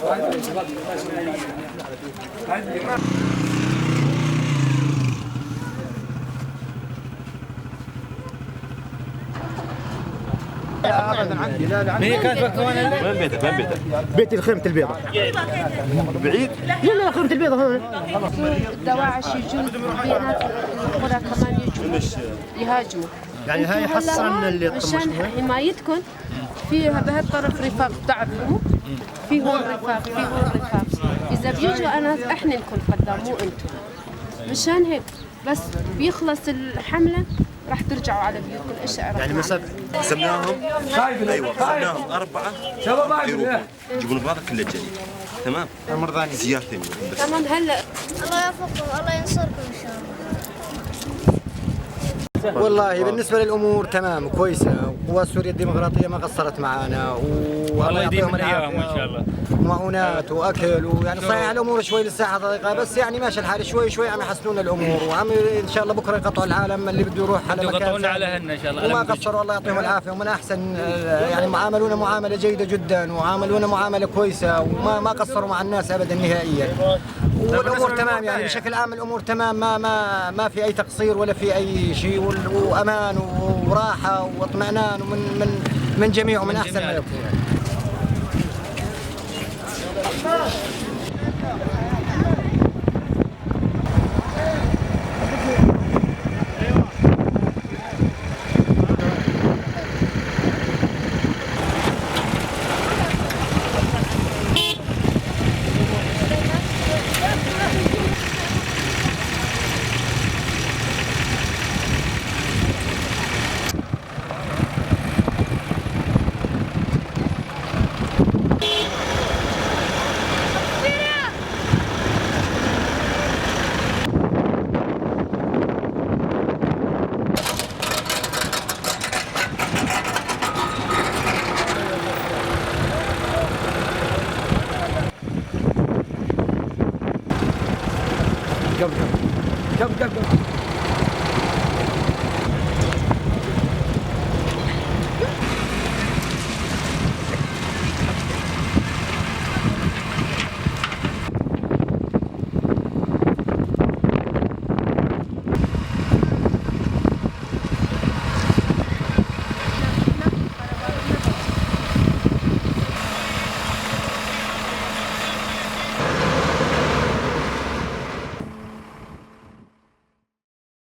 وين بيتك؟ وين بيتك؟ بيتي الخيمة البيضاء. بعيد؟ لا لا، خيمة البيضاء هون. الدواعش يجوا بينات القرى كمان، يجوا يهاجموا. يعني هاي انتوا هلا حصرا اللي مشان حمايتكم في بهالطرف رفاق، بتعرفوا في هون رفاق، في هون رفاق. اذا بيجوا انا احنا نكون قدام، مو انتم. مشان هيك بس بيخلص الحمله راح ترجعوا على بيوتكم. ايش يعني مسافة. قسمناهم، ايوه قسمناهم 4، يروحوا يجيبون اغراضك كلها الجديد، تمام؟ مرضاني. سيارتين بس. تمام هلا. الله يوفقكم، الله ينصركم ان شاء الله. والله بالنسبة للأمور تمام، كويسة. قوات سوريا الديمقراطية ما قصرت معنا، والله يديم يعطيهم إياهم إن شاء الله. معونات واكل، ويعني صحيح الامور شوي لسه ضيقه، بس يعني ماشي الحال، شوي شوي عم يحسنون الامور، وعم ان شاء الله بكره يقطعوا العالم اللي بده يروح على مكان يقطعونا ثاني. على أهلنا إن شاء الله. وما على مدرج. قصروا، الله يعطيهم العافيه، ومن احسن يعني معاملونا معامله جيده جدا، وعاملونا معامله كويسه، وما ما قصروا مع الناس ابدا نهائيا. والامور تمام، يعني بشكل عام الامور تمام، ما في اي تقصير ولا في اي شيء، وامان وراحه واطمئنان، ومن من من جميع ومن احسن ما يكون.